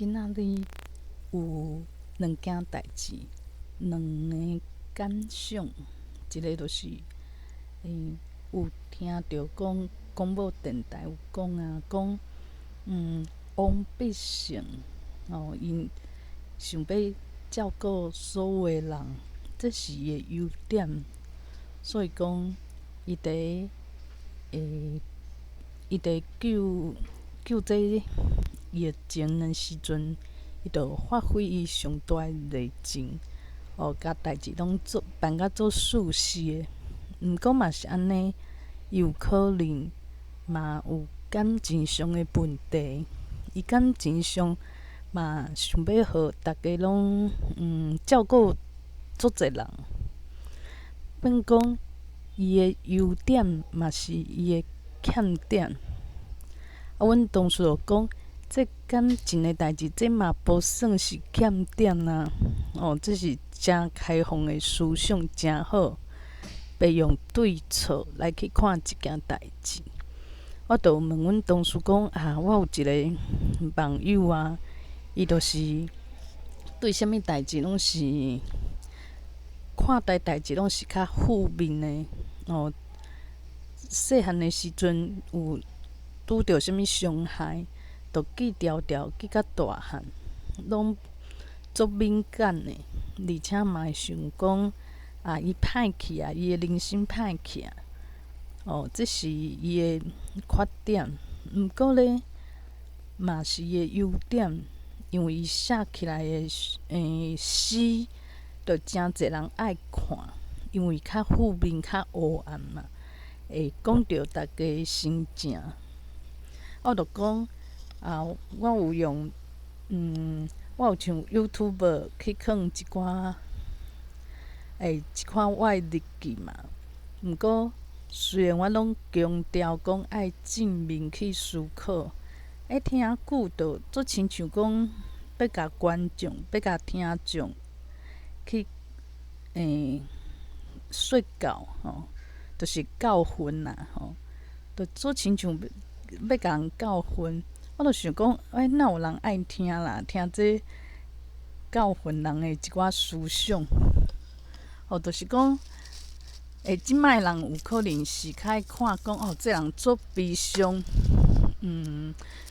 今仔日有兩件代誌，兩个感想，一个就是，有聽著講廣播電台有講啊，講王必勝哦，𪜶想欲照顧所有的人，這是伊的優點，所以講伊佇伊佇救救這疫情的時陣，伊就發揮伊上大的熱情，哦，共代誌攏做辦甲足順遂的。毋過嘛是按呢，伊有可能嘛有感情上的問題，伊感情上嘛想欲予逐家攏照顧足濟人，變講伊的優點嘛是伊的欠點。啊，阮同事就講，這感情的代誌，這嘛無算是欠點啊，哦，這是誠開放的思想，誠好，袂用對錯來去看一件代誌。我就問阮同事講啊，我有一个網友啊，伊就是對啥物代誌攏是看待代誌攏是較負面的，哦，細漢的時陣有拄著啥物傷害，就記牢牢，記甲大漢，攏足敏感的，而且嘛會想講啊，伊歹去啊，伊的人生歹去啊，哦，這是伊的缺點。毋過咧，嘛是伊的優點，因為伊寫起來的詩，就誠濟人愛看，因為較負面、較黑暗嘛，會講著逐家心情。我就講啊，我有用，我有像 YouTube 去放一寡，一款我的日記嘛。毋過雖然我攏強調講愛正面去思考，聽久就足親像講欲共觀眾、欲共聽眾去說教吼，就是教訓啦吼，就足親像欲共人教訓。我就想講，哪有人愛聽啦？聽這教訓人的一寡思想，哦，就是講，這擺人有可能是較愛看講，哦，這人足悲傷，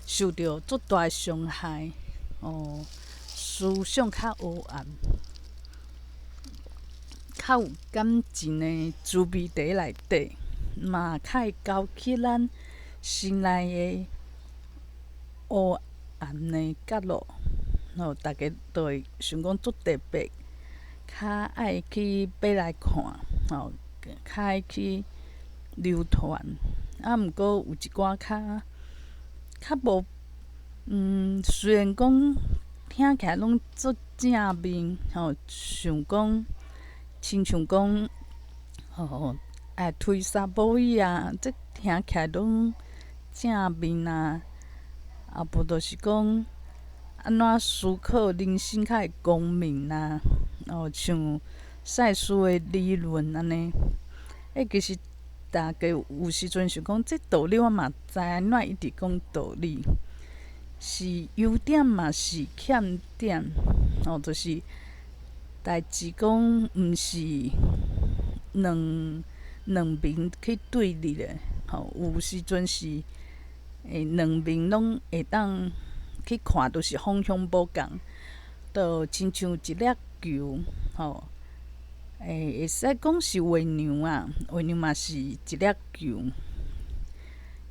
受著足大的傷害，哦，思想較黑暗，較有感情的滋味佇內底，嘛較會勾起咱心內的黑暗的角落，吼，逐家都會想講足特別，較愛去買來看，吼，較愛去流傳。啊，毋過有一寡較較無，雖然講聽起來攏足正面，吼，想講親像講，吼，推捒某伊啊，這聽起來攏正面啊。啊，無就是講按怎思考人生較會光明啊？哦，像賽斯的理論按呢。其實大家有時陣想講，這道理我嘛知，按怎一直講道理？是優點嘛是欠點？哦，就是代誌講毋是兩兩面去對立的，吼，有時陣是。兩面攏會當去看，都是方向無仝，就親像一粒球，吼，會使講是月娘啊，月娘嘛是一粒球，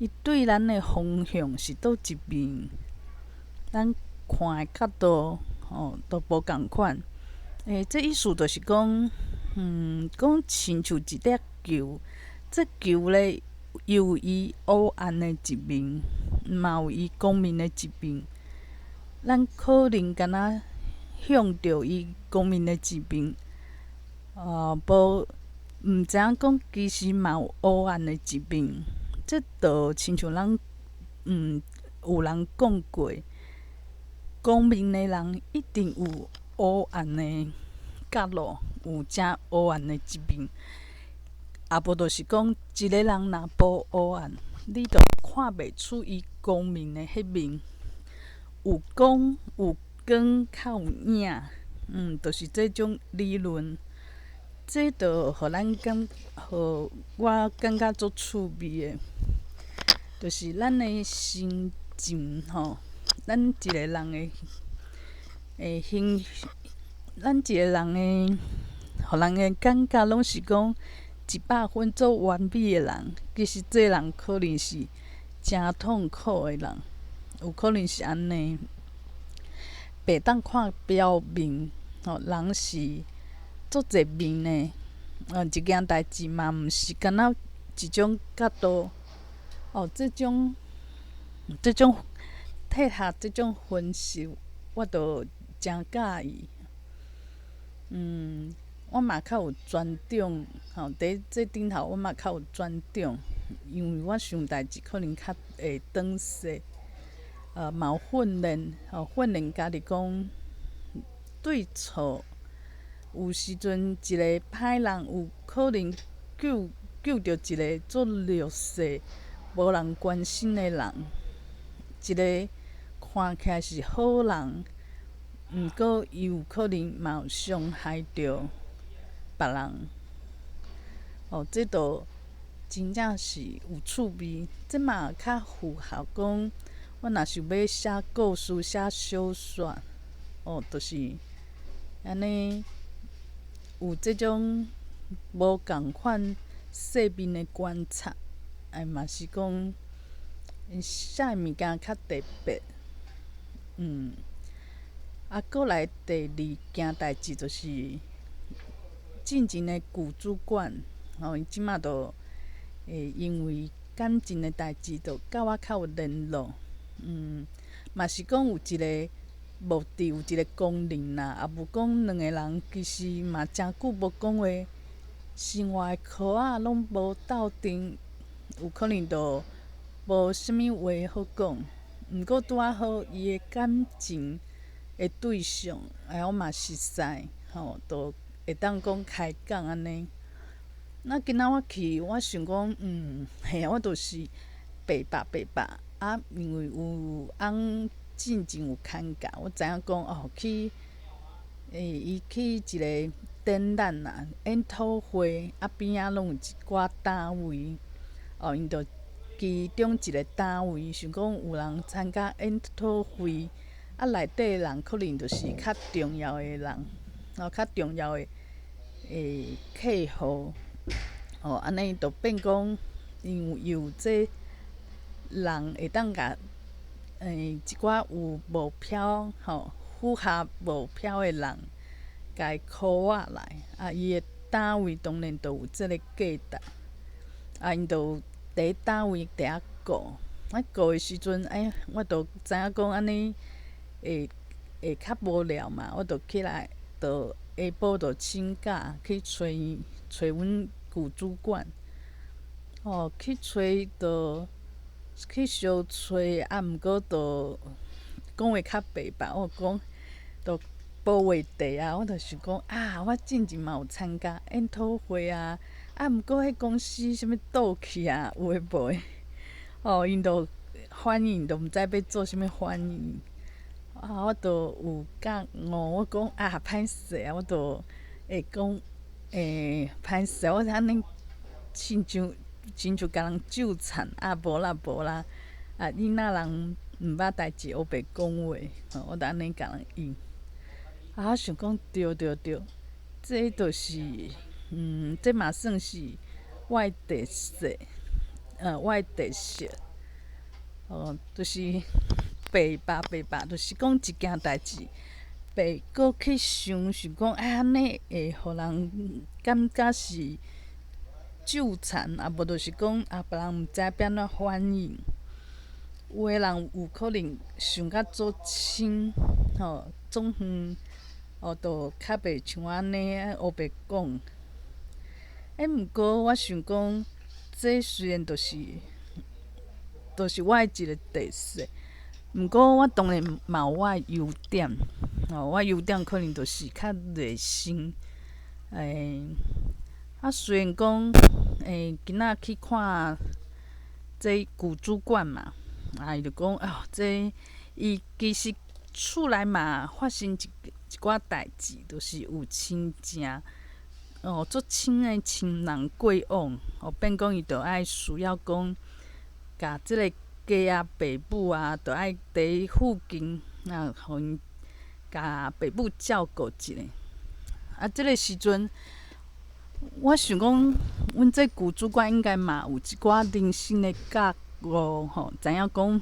伊對咱的方向是佗一面，咱看的角度，吼，都無仝款。這意思就是講，講親像一粒球，這球咧，有伊黑暗的一面，嘛有伊光明的一面。咱可能敢若向著伊光明的一面，無毋知影講其實嘛有黑暗的一面。這就親像咱有人講過，光明的人一定有黑暗的角落，有誠黑暗的一面。啊，無就是講，一个人若無黑暗，你就看袂出伊光明的彼面。有光有光較有影，就是這種理論，這就予咱感，予我感覺足趣味的，就是咱的心情吼，咱一個人的形，咱一個人的，予人的感覺攏是講100分做完美的人，其實這人可能是誠痛苦的人，有可能是按呢。袂當看表面，吼，人是足濟面的，一件代誌嘛，毋是干焦一種角度，哦，這種體合這種分析，我都誠佮意。我嘛較有尊重，吼，佇這頂頭我嘛較有尊重，因為我想代誌可能較會轉勢。嘛有訓練，吼，訓練家己講對錯。有時陣一個歹人有可能救著一個足弱勢、無人關心的人，一個看起來是好人，毋過伊有可能嘛有傷害著別人。哦，這都真正是有趣味，這嘛較符合講，我若想欲寫故事、寫小說，哦，就是按呢，有這種無仝款細面的觀察，哎嘛是講寫的物件較特別，啊，閣來第二件代誌就是進前的舊主管，吼，伊這馬就會因為感情的代誌，就佮我較有聯絡，嘛是講有一個目的，有一個功能啦，也無講兩個人其實嘛誠久無講話，生活的箍仔攏無鬥陣，有可能就無啥物話好講。毋過拄仔好，伊的感情的對象，哎，我嘛熟似，吼，就會當講開講按呢。那今仔我去，我想講，嘿，我就是白白白白啊，因為有翁進前有牽教，我知影講哦，去，伊去一個展覽啦，研討會啊，邊仔攏有一寡單位，哦，𪜶就其中一個單位想講有人參加研討會，啊，內底人可能就是較重要的人，哦，較重要的客戶，哦，按呢就變講，因為有這人會當共一寡有目標吼，符合目標的人，共伊 call 仔來，啊，伊的單位當然就有這个價值，啊，𪜶就佇單位佇遐顧，啊，顧的時陣，哎，我就知影講按呢會較無聊嘛，我就起來，就下晡就請假去揣揣阮舊主管，哦，去揣就去相揣，啊，毋過就講話較白白，我講就無話題啊，我就想講啊，我進前嘛有參加研討會啊，啊，毋過彼公司啥物倒去啊，有的無的，哦，𪜶就反應都毋知欲做啥物反應，啊，我就有覺悟，我講啊，歹勢啊，我就會講歹勢，我按呢親像親像共人糾纏啊，無啦無啦，啊，囡仔人毋捌代誌烏白講話，吼，我就按呢共人應。啊，我想講對對對，這就是，這嘛算是我的特色，我的特色，哦，就是白白白白，就是講一件代誌，白閣去想想講，啊，按呢會予人感覺是糾纏，啊無就是講啊，別人毋知欲按怎反應。有的人有可能想較足深，吼，總遠，哦，就較袂像按呢烏白講。欸，毋過我想講，這雖然就是我的一個特色，毋過我當然嘛有我的優點，吼，我優點可能就是較熱心，啊，雖然講，今仔去看這舊主管嘛，啊，伊就講，哦，這伊其實厝內嘛發生一寡代誌，就是有親情，哦，足親的親人過往，哦，變講伊著愛需要講，共這个家啊、爸母啊，著愛佇附近啊，予𪜶共爸母照顧一下。啊，這个時陣，我想講，阮這舊主管應該嘛有一寡人生的覺悟吼，知影講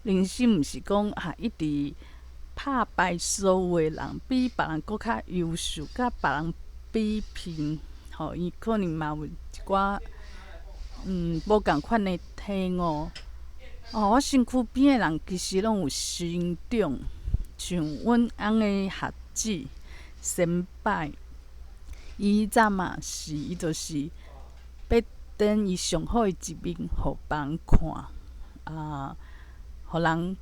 人生毋是講啊一直拍敗所有的人，比別人閣較優秀，佮別人比拼，吼，伊可能嘛有一寡無仝款的體悟。哦，我身軀邊的人其實攏有成長，像阮翁的學姊先輩，伊彼陣嘛是，伊就是欲展伊上好的一面，予別人看，啊，予人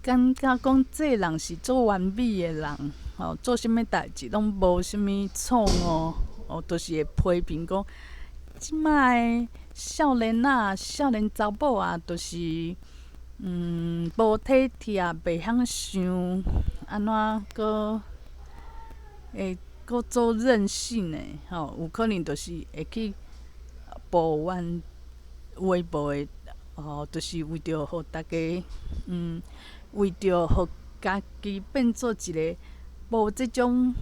感覺講這人是足完美的人，吼，做啥物代誌攏無啥物錯誤，哦，就是會批評講，這擺的少年仔、少年查某啊，就是無體貼，袂曉想按怎閣會閣做任性的，吼，有可能就是會去抱怨有的無的，吼，就是為著予大家，為著予家己變做一个無這種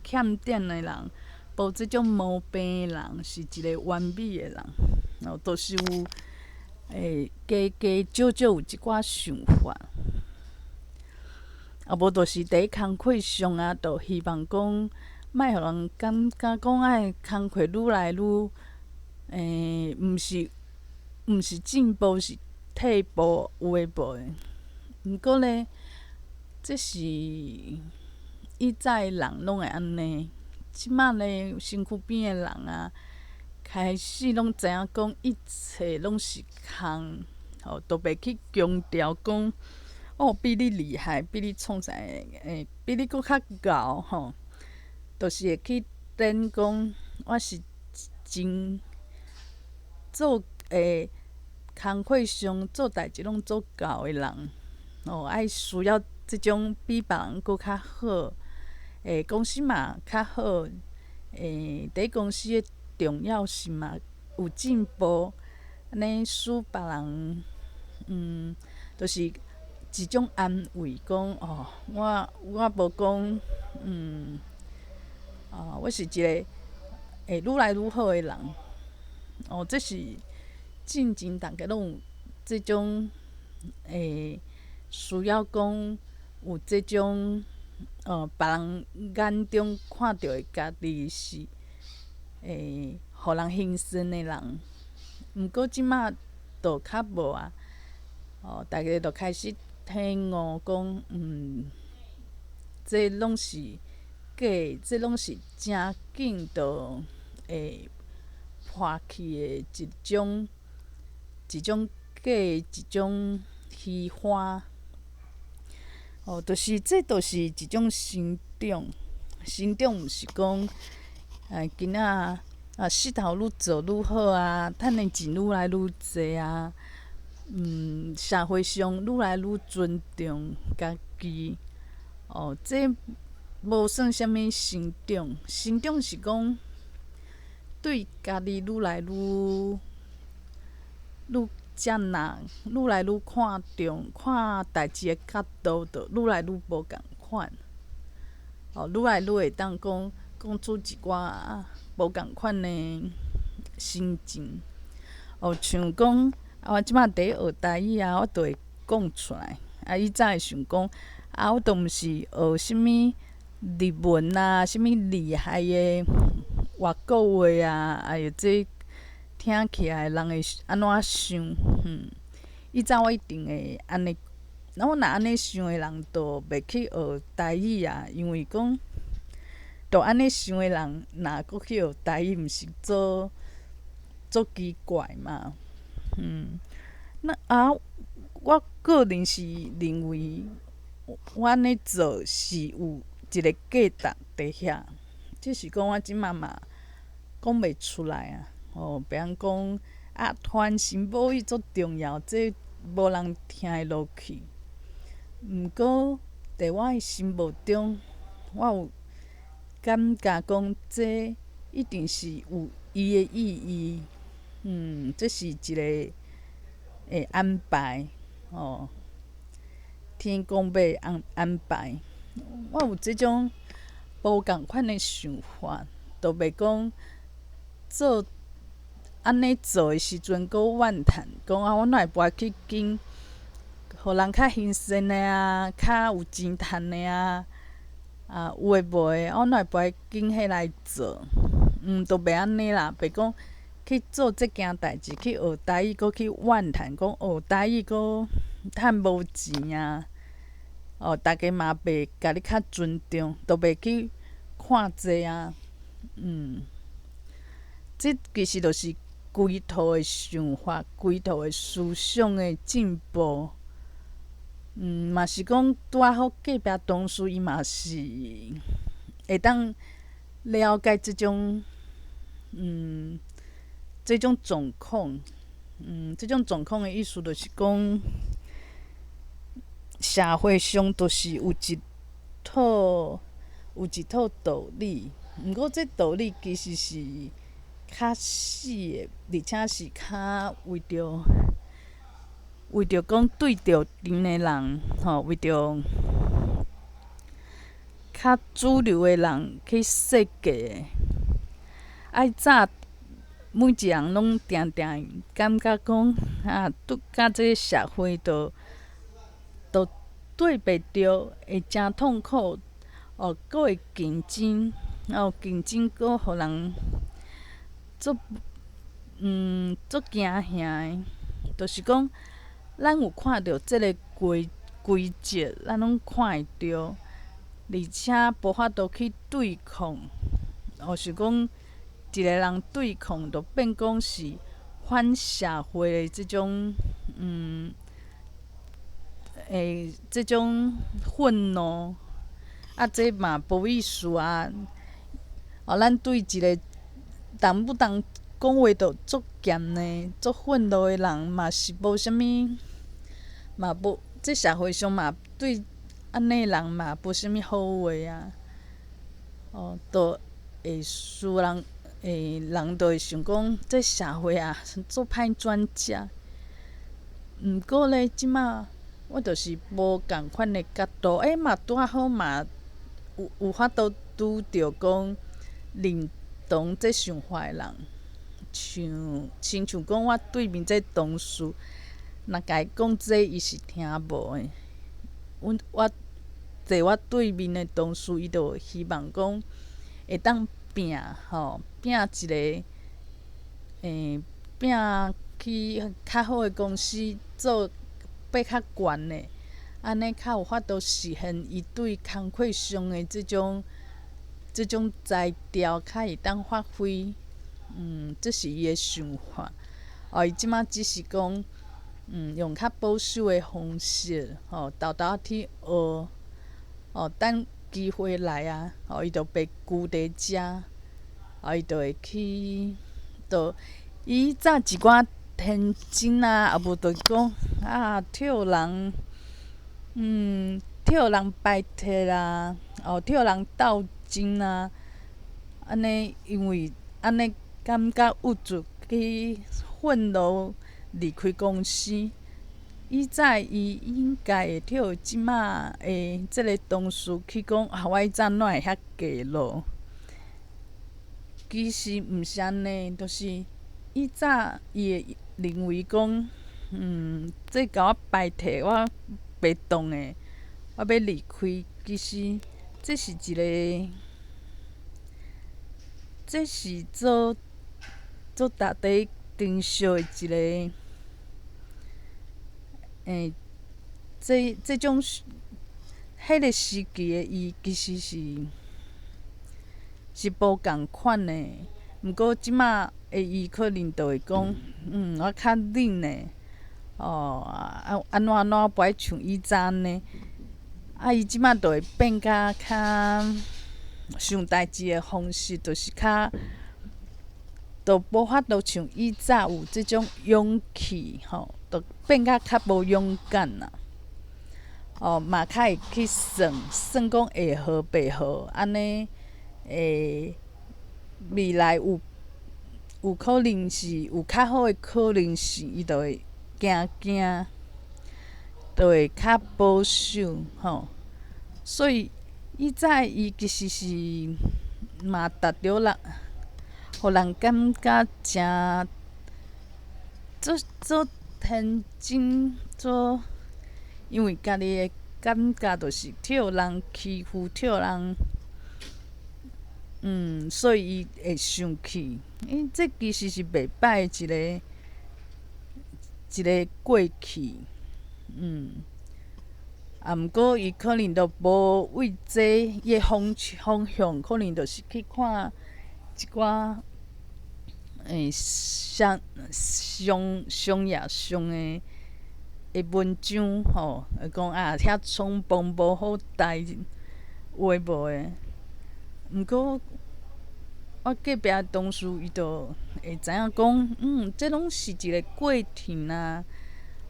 欠點的人，無這種毛病的人，是一个完美的人，哦，就是有會加加少少有這寡想法。啊，無就是佇工課上啊，就希望講，莫予人感覺講愛工課愈來愈，毋是進步，是退步，有的無的。毋過咧，這是以早的人攏會按呢。這擺咧，身軀邊的人啊，開始攏知影講一切攏是空，吼，都袂去強調講，哦，比你厲害，比你創啥，比你閣較𠢕吼，就是會去展講，我是真做工課上做代誌攏足𠢕的人，哦，愛需要這種比別人閣較好，公司嘛較好，佇公司的重要性嘛有進步，按呢使別人，就是一種安慰，講哦，我無講，哦，我是一个會愈來愈好的人，哦，這是進前逐家攏有這種需要講有這種，別人眼中看著的家己是予人欣賞的人。毋過這馬就較無啊，哦，逐家就開始體悟講，這攏是假，這攏是誠緊就會破去的一種假的一種虛華。哦，就是這，就是一種成長。成長毋是講，囡仔啊，勢頭愈做愈好啊，趁的錢愈來愈濟啊，社會上愈來愈尊重家己。哦，這無算啥物成長，成長是講對家己愈來愈愈接納，愈來愈看重，看代誌的角度，就愈來愈無仝款。哦，愈來愈會當講講出一寡無仝款的心情。哦，像講啊，我這擺佇學台語啊，我就會講出來。啊，以前會想講，啊，我都毋是學啥物日文啊，啥物厲害的外國話啊，哎喲，這聽起來人會按怎想？以前我一定會按呢，那我若按呢想的人，就袂去學台語啊，因為講，就按呢想的人，若閣去學台語，毋是做足奇怪嘛？那啊，我個人是認為，我按呢做是有一個價值佇遐，只是講我這馬嘛講袂出來啊。哦，比方講啊，傳承母語足重要，這無人聽會落去。毋過，佇我的心目中，我有感覺講，這一定是有伊的意義。這是一個的安排，吼，天公伯安排。我有這種無仝款的想法，就袂講做按呢做的時陣，閣怨嘆，講啊，我哪會無愛去揀，予人較新鮮的啊，較有錢趁的啊，啊有的無的，我哪會無愛揀彼來做？就袂按呢啦，袂講去做這件代誌，去學台語，閣去怨嘆，講學台語閣趁無錢啊！哦，逐家嘛袂共你較尊重，都袂去看這啊。這其實就是歸途的想法，歸途的思想的進步。嘛是講拄仔好隔壁同事伊嘛是會當了解這種狀況。這種狀況的意思就是講，社會上就是有一套道理，毋過這道理其實是較死的，而且是較為著講對著陣的人，吼，為著較主流的人去設計的。愛早每一人攏定定感覺講啊，對佮這个社會都對袂著，會誠痛苦，哦，閣會競爭，哦，競爭閣予人足驚嚇的，就是講，咱有看著這个規則，咱攏看會著，而且無法度去對抗，或是講一個人對抗，就變講是反社會的這種憤怒，啊，這嘛無意思啊！哦，咱對一個動不動講話就足嚴的、足憤怒的人，嘛是無啥物，嘛無，這社會上嘛對按呢人嘛無啥物好話啊！哦，就會使人會人就會想講，這社會啊，足歹轉折。毋過咧，這馬我就是無仝款的角度，嘛拄仔好嘛有法度拄著講認同這想法的人，像親像講我對面這同事，若共伊講這伊是聽無的。阮我坐我對面的同事，伊就希望講會當拼吼，拼一个，拼去較好的公司做爬較懸的，按呢較有法度實現伊對工課上的這種才調，較會當發揮。這是伊的想法。哦，伊這馬只是講，用較保守的方式，吼，沓沓仔去學，哦，等機會來啊，哦，伊就袂龜佇遮，哦，伊就會去，就伊早一寡天真啊，啊無就講啊，替人排斥啦，哦，替人鬥爭啊，按呢，因為按呢感覺鬱卒去憤怒離開公司。以早伊應該會替這馬的這个同事去講啊，我以早哪會遐低落？其實毋是按呢，就是以早伊會認為講，這共我排斥，我袂動的，我欲離開。其實這是一个，這是做做值得珍惜的一个，這種彼个時期的伊，其實是無仝款的。毋過這馬的伊可能就會講，我較忍的，哦，啊按怎按怎，無愛像以前按呢。啊，伊這馬就會變甲較想代誌的方式，就是較，就無法度像以早有這種勇氣，吼，就變甲較無勇敢啦。哦，嘛較會去算算講會好袂好，按呢會未來有可能是有較好的可能性，伊就會驚驚，就會較保守吼。所以以早伊其實是嘛達著人，予人感覺誠做做天真做，因為家己的感覺就是予人欺負，予人，所以伊會生氣。伊這其實是袂歹的一個過去，啊，毋過伊可能就無為這伊的方向，可能就是去看一寡商業上的文章吼，講啊，遐廠房無好待，有的無的。毋過我隔壁同事伊就會知影講，這攏是一個過程啊，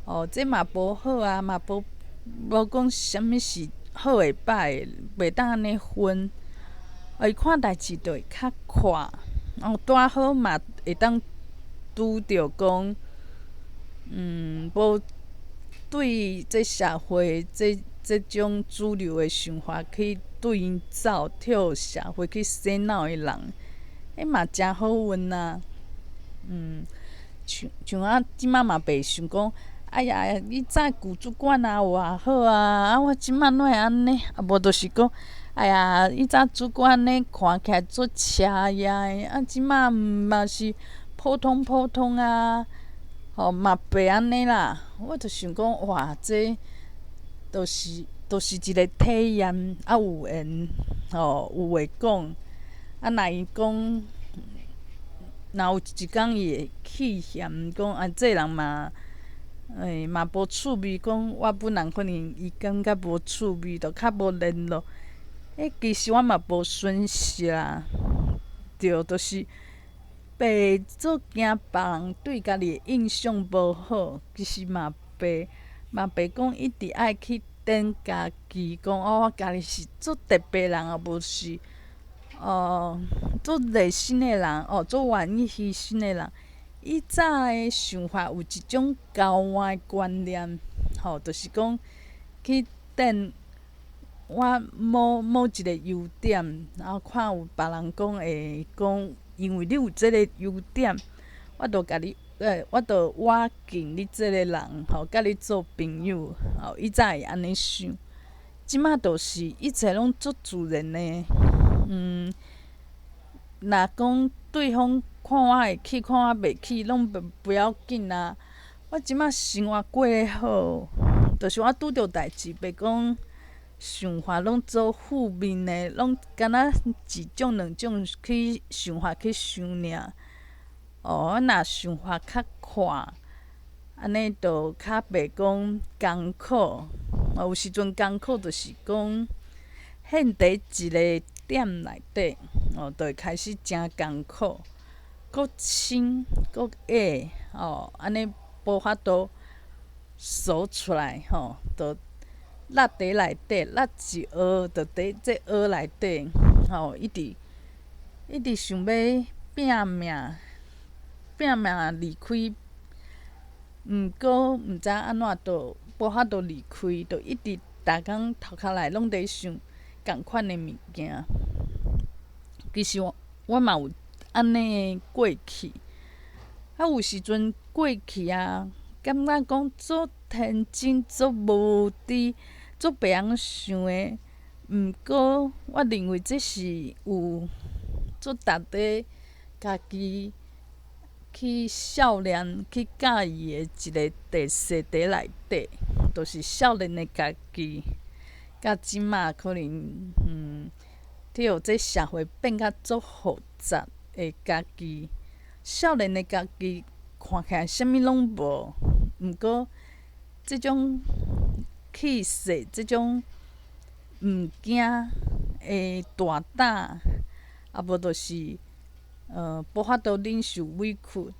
哦，這嘛無好啊，嘛無講啥物是好的歹的，袂當按呢分。哦，伊看代誌就會較闊，哦，拄好嘛會當拄著講，無對這社會這種主流的想法去對𪜶走，予社會去洗腦的人，彼嘛誠好運啊。像我這擺嘛袂想講，哎呀，以早舊主管啊偌好啊，啊我這擺哪會按呢？啊無就是講，哎呀，以早主管按呢看起來足邪的，啊這擺嘛是普通普通啊，吼嘛袂按呢啦。我就想講，哇，這就是一個體驗，啊有緣，吼有話講。啊若伊講，若有一工伊會氣嫌講啊，這人嘛，嘛無趣味，講我本人可能伊感覺無趣味，就較無聯絡。其實我嘛無損失啦，對，就是袂做驚別人對家己的印象無好，其實嘛袂講一直愛去展家己，講哦，我家己是足特別人啊，無是哦，足熱心的人，哦，足願意犧牲的人。以早的想法有一種交換的觀念，吼，就是講去展我某某一個優點，然後看有別人講會講，因為你有這個優點，我就共你，我就倚近你這個人，吼，佮你做朋友，吼，以早會按呢想。這馬就是一切攏足自然的，若講對方看我會起，看我袂起，攏不要緊啊。我這馬生活過得好，就是我拄著代誌，袂講想法攏做負面的，攏敢若一種兩種去想法去想爾。哦，我若想法較闊，按呢就較袂講艱苦。哦，有時陣艱苦就是講陷佇一個點內底，哦，就會開始誠艱苦，閣深閣矮，哦，按呢無法度趖出來，吼，就落佇內底，落一凹就佇這凹內底，吼，一直一直想欲拚命，拚命離開，毋過毋知按怎就無法度離開，就一直逐工頭殼內攏佇想仝款的物件。其實我嘛有按呢的過去，啊有時陣過去啊，感覺講足天真、足無知、足袂曉想的。毋過我認為這是有足值得家己去少年去佮意的一個特色佇內底，就是少年的家己，佮這馬可能予這社會變甲足複雜的家己，少年的家己看起來啥物攏無，毋過這種氣勢，這種毋驚的大膽，啊無就是無法度忍受委屈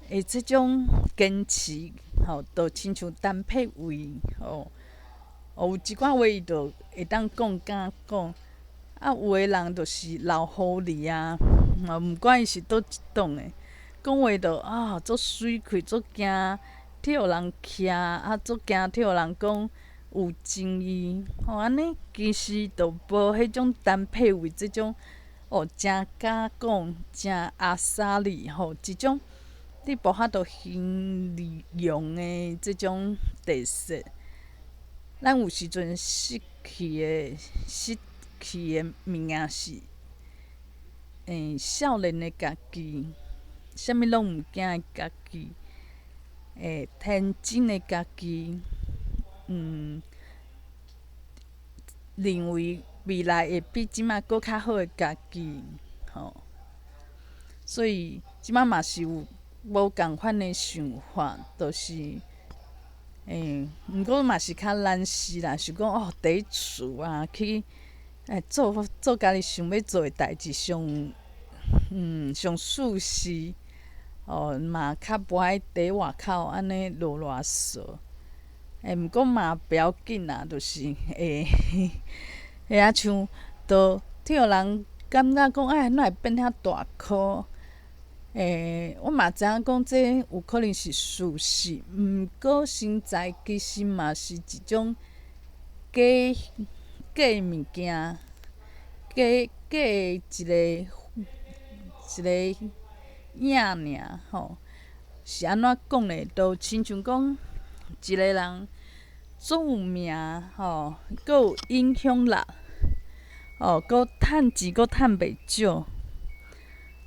的這種堅持，吼，就親像陳柏惟吼，哦，有一寡話伊就會當講敢講，啊，有的人就是老狐狸啊，哦，毋管伊是佗一黨的，講話就啊足媠氣，足驚予人徛，啊，足驚予人講有爭議，吼，按呢其實就無彼種陳柏惟這種哦，誠敢講，誠阿莎力吼，這種你無法度形容的這種特色。咱有時陣失去的物件是，少年的家己，啥物攏毋驚的家己，天真的家己，認為未來會比這馬閣較好的家己，吼。所以這馬嘛是有無仝款的想法，就是，毋過嘛是較難是啦，想講哦，佇厝啊，去做做家己想欲做的代誌，上舒適，哦，嘛較無愛佇外口按呢囉囉嗦。毋過嘛不要緊啦，就是會啊像就予人感覺講，哎，哪會變遐大箍？我嘛知影講這有可能是事實，毋過身材其實嘛是一種假假物件，假假的一个一个影爾吼。是按怎講呢？就親像講一个人足有名吼，閣有影響力，哦，閣趁錢閣趁袂少。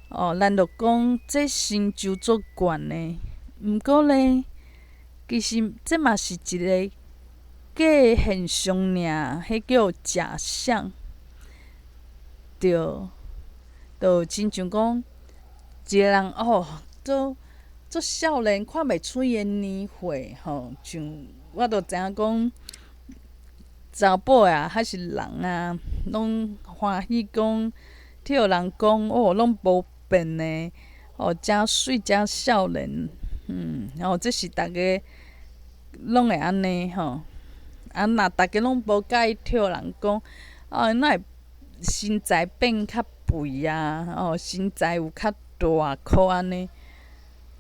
哦，咱就講這成就足懸的，毋過呢，其實這嘛是一個假現象爾，彼叫假象。對，就親像講一個人哦，足足少年，看袂出伊的年歲吼，像我就知影講，查埔啊，還是人啊，攏歡喜講，聽人講哦，攏無變的，哦，誠媠誠少年，哦，這是逐家攏會按呢吼。啊，若逐家攏無佮意聽人講，哦，哪會身材變較肥啊？哦，身材有較大箍按呢？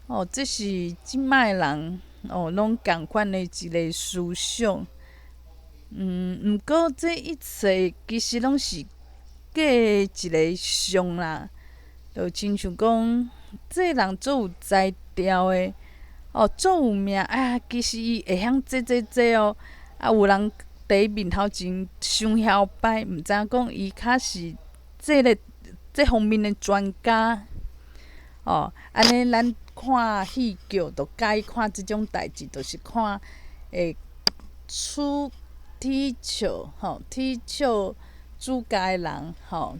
哦，這是這擺的人哦，攏仝款的一個思想。毋過這一切其實攏是假的一個相啦，就親像講，這個人足有才調的，哦，足有名啊，其實伊會曉這這這哦，啊，有人佇伊面頭前傷囂擺，毋知影講伊較是這个這方面的專家。哦，按呢咱看戲劇，就佮意看這種代誌，就是看出恥笑吼，恥笑主角的人吼，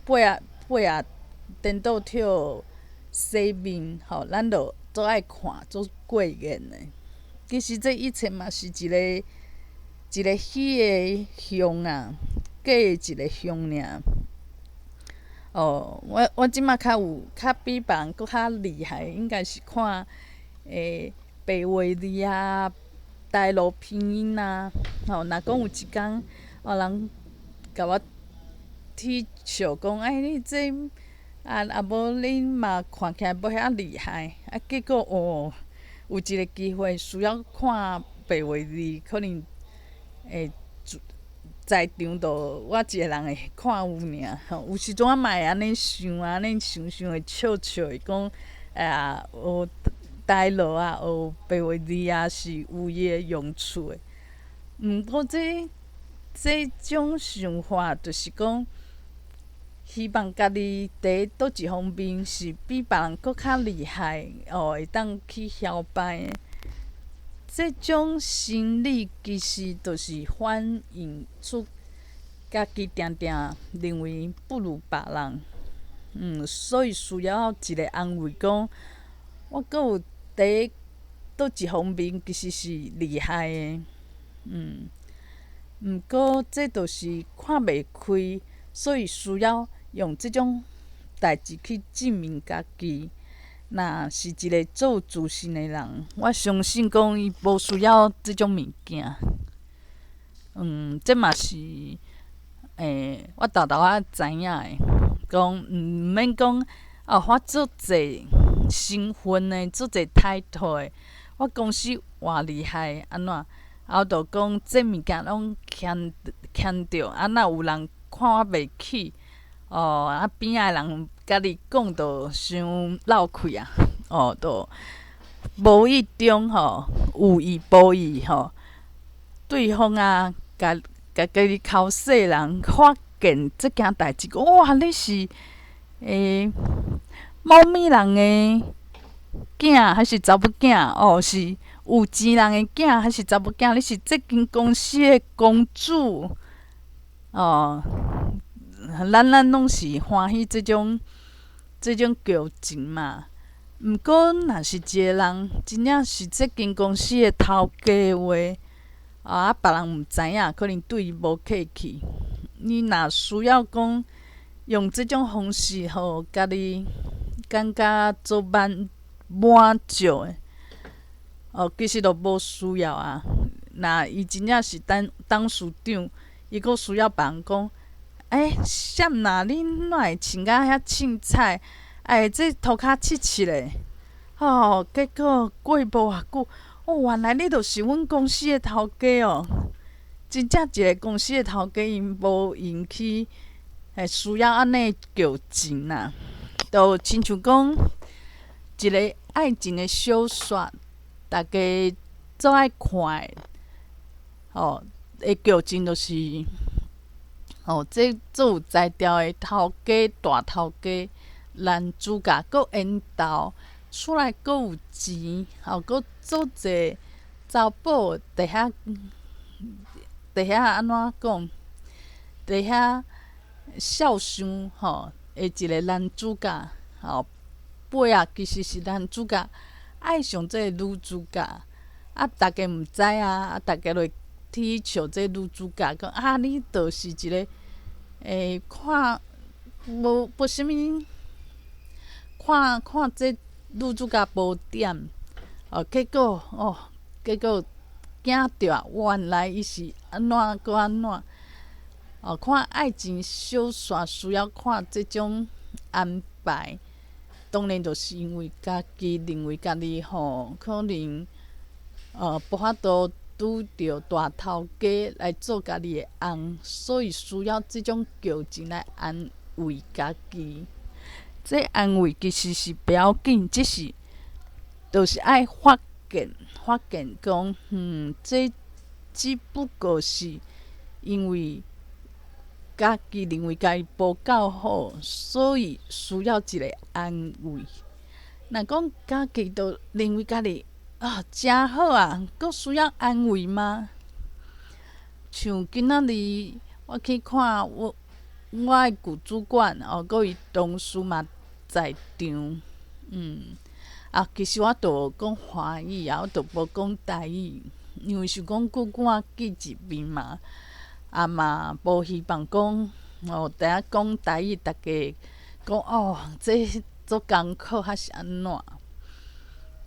背仔背仔顛倒予洗面吼，咱就足愛看，足過癮的。其實這一切嘛是一個一個虛的相啊，假的一個相爾。哦，我這馬較有較比別人閣較厲害，應該是看白話字啊、台羅拼音啊。吼，若講有一工，哦人共我恥笑講，哎，你這啊啊無你嘛看起來無遐厲害，啊結果哦，有一個機會需要看白話字，可能會在場就我一個人會看有爾，吼，有時陣我嘛會按呢想，按呢想想會笑笑的講，啊，學台羅啊，學白話字啊，是有伊的用處的。毋過這這種想法，就是講，希望家己佇佗一方面是比別人閣較厲害，哦，會當去囂擺的。這種心理其實就是反映出家己定定認為不如別人，所以需要一個安慰，講我閣有佇佗一方面其實是厲害的，毋過這就是看袂開，所以需要用這種代誌去證明家己。若是一个足有自信的人，我相信講伊無需要這種物件。這嘛是我沓沓仔知影的，講毋免講哦，我足濟身份的，足濟 title 的，我公司偌厲害，按怎？啊，我就講這物件攏牽牽著，啊，若有人看我袂起，哦，啊邊仔的人家己講就傷落氣啊，哦，就無意中吼，有意無意吼，對方啊，共家己剾洗人發現這件代誌，講哇，你是某物人的囝還是查某囝？哦，是有錢人的囝還是查某囝？你是這間公司的公主，哦，咱攏是歡喜這種劇情嘛。毋過，若是一個人真正是這間公司的頭家的話，啊，別人毋知影，可能對伊無客氣。你若需要講用這種方式，予家己感覺足滿足的，哦，其實都無需要啊。若伊真正是董事長，伊閣需要別人講，欸，啥啦？你哪會穿甲遐凊彩？欸，這塗跤刺刺咧，吼！結果過無偌久，哦，原來你就是阮公司的頭家哦。真正一個公司的頭家，𪜶無閒去會需要按呢劇情啦。就親像講一個愛情的小說，大家足愛看的，吼的劇情就是，吼，這足有才調的頭家，大頭家，男主角閣緣投，厝內閣有錢，吼，閣足濟查某佇遐按怎講？佇遐肖想吼的一個男主角，吼，尾仔其實是男主角愛上這個女主角，啊，逐家毋知啊，啊，逐家就會恥笑這個女主角，講啊，你就是一個看無啥物，看看這女主角無點，哦，結果哦，結果驚著，原來伊是按怎閣按怎，哦，看愛情小說需要看這種安排，當然就是因為家己認為家己吼可能無法度拄著大頭家來做家己的翁，所以需要這種劇情來安慰家己。這安慰其實是不要緊，只是就是愛發現講，這只不過是因為家己認為家己無夠好，所以需要一個安慰。若講家己都認為家己啊誠好啊，閣需要安慰嗎？像今仔日我去看我的舊主管哦，閣伊同事嘛在場，啊，其實我都講華語啊，我都無講台語，因為想講久久見一面嘛，啊嘛無希望講哦，佇遐講台語，逐家講哦，這足艱苦還是按怎？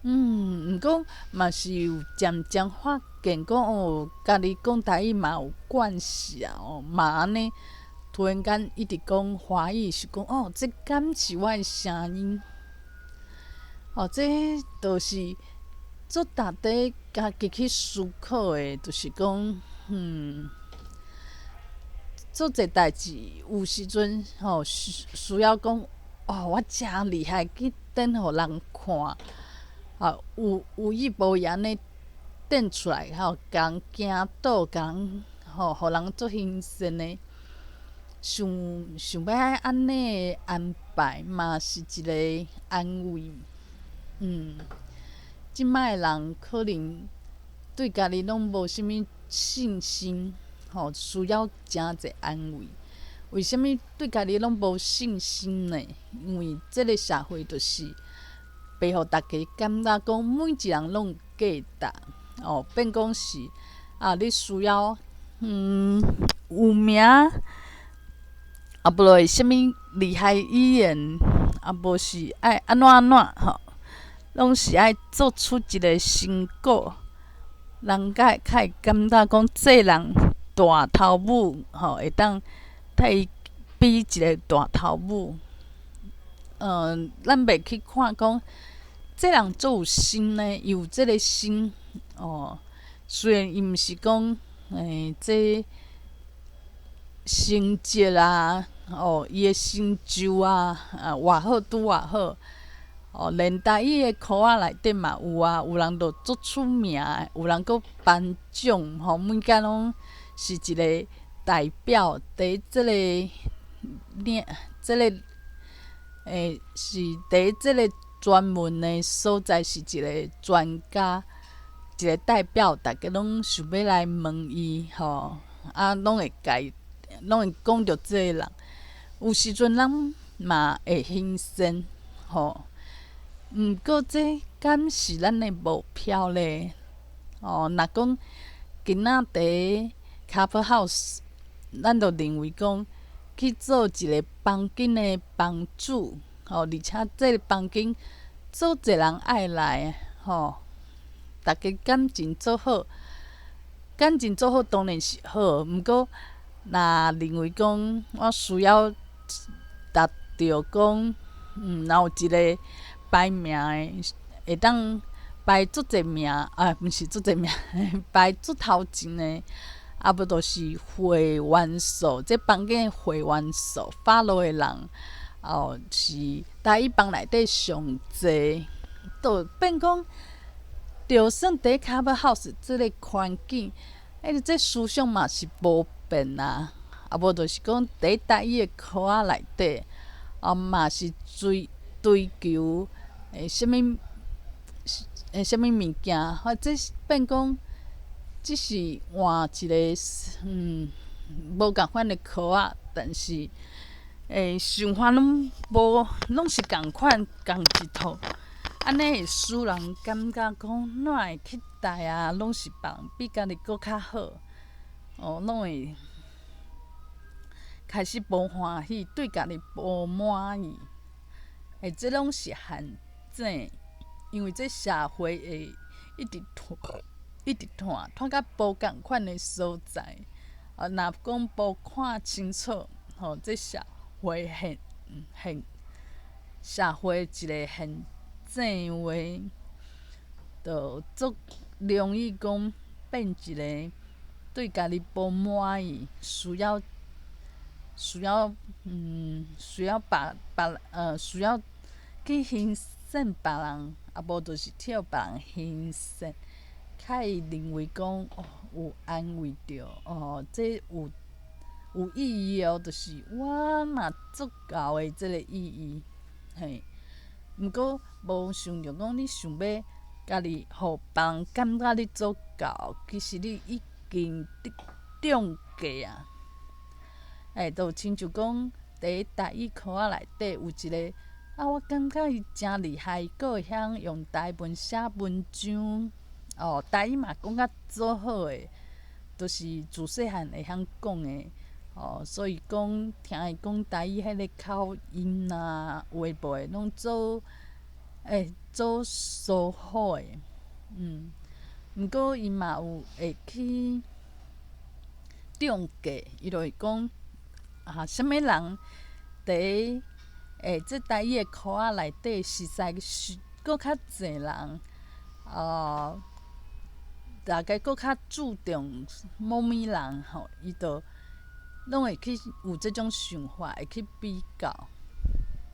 毋過嘛是有漸漸發現講哦，家己講台語嘛有關係啊，哦，嘛按呢，突然間一直講華語，是講哦，這敢是我的聲音？哦，這就是足值得家己去思考的，就是講，足濟代誌有時陣吼需要講，哦，我誠厲害去展予人看，啊，有意無意按呢展出來，吼，共人驚倒，共人吼，予人足興奮的，想想欲按呢安排，嘛是一個安慰。這擺的人可能對家己攏無啥物信心，吼，需要誠濟安慰。為啥物對家己攏無信心呢？因為這個社會就是袂予逐家感覺講每一人攏有價值，哦，變講是啊，你需要有名，啊無就啥物厲害語言，啊無是愛按怎按怎吼。攏是愛做出一个成果，人才會較會感覺講，這人大頭母吼，會當替伊比一个大頭母。咱袂去看講，這人足有心呢，伊有這个心哦。雖然伊毋是講，這成績啊，哦，伊的成就啊，啊，偌好拄偌好。哦，連台語的科仔內底嘛有啊，有人就足出名的，有人閣頒獎，吼，每工攏是一个代表，佇這个領，這个是佇這个專門的所在是一个專家，一个代表，逐家攏想欲來問伊，吼，啊，攏會共伊，攏會講著這个人。有時陣咱嘛會興盛，吼。毋過這敢是咱的目標咧？哦，若講今仔佇 Clubhouse，咱就認為講去做一个房間的房主，吼，而且這个房間足濟人愛來，吼，逐家感情足好，感情足好當然是好，毋過若認為講我需要達著講，若有一个排名的，會當排足濟名，啊，毋是足濟名，排足頭前的，啊無就是會員數，這房間的會員數，follow 的人，哦，是台語房內底上濟，就變講，就算佇 Clubhouse 這个環境，這思想嘛是無變啊，啊無就是講佇台語的科仔內底，啊嘛是追求啥物啥物物件，或者變講只是換一个無仝款的科仔，但是想法攏無，攏是仝款仝一套，按呢會使人感覺講，哪會去台啊，攏是別人比家己閣較好，哦，攏會開始無歡喜，對家己無滿意。這攏是陷阱，因為這社會會一直拖，一直拖，拖到無仝款的所在。啊，若講無看清楚，吼，這社會現社會一个陷阱話，就足容易講變一个對家己無滿意，需要別別需要去欣賞別人，啊無就是予別人欣賞，較會認為講哦有安慰著哦，這有意義哦，就是我嘛足夠的這个意義，嘿。毋過無想著講你想欲家己予別人感覺你足夠，其實你已經中計啊。就親像講佇台語科仔內底有一个，啊，我感覺伊誠厲害，閣會曉用台文寫文章，哦，台語嘛講甲足好的，就是自細漢會曉講的，哦，所以講聽伊講台語彼个口音啊，有的無的攏做做舒服的，毋過伊嘛有會去中計，伊就會講啊，啥物人佇這台語的科仔內底，實在是閣較濟人，哦，大家閣較注重某物人吼，伊就攏會去有這種想法，會去比較，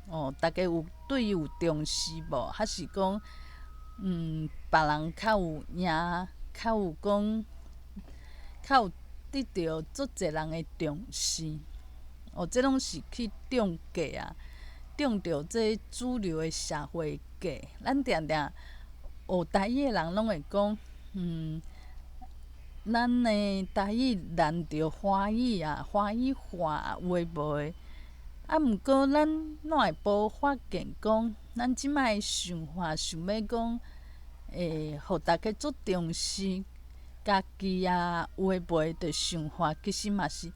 哦，大家有對伊有重視無？還是講，別人較有贏，較有講，較有得著足濟人的重視，哦，這攏是去中計啊，中著這主流的社會計。咱定定學台語的人攏會講，咱的台語難著華語啊，華語化有的無的。啊，毋過咱哪會無發現講，咱這擺的想法想欲講，予大家足重視家己啊，有的無的的想法，其實嘛是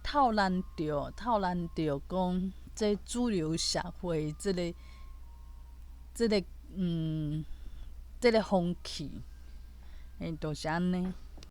套難著，套難著講，這主流社會這个這个風氣，就是按呢。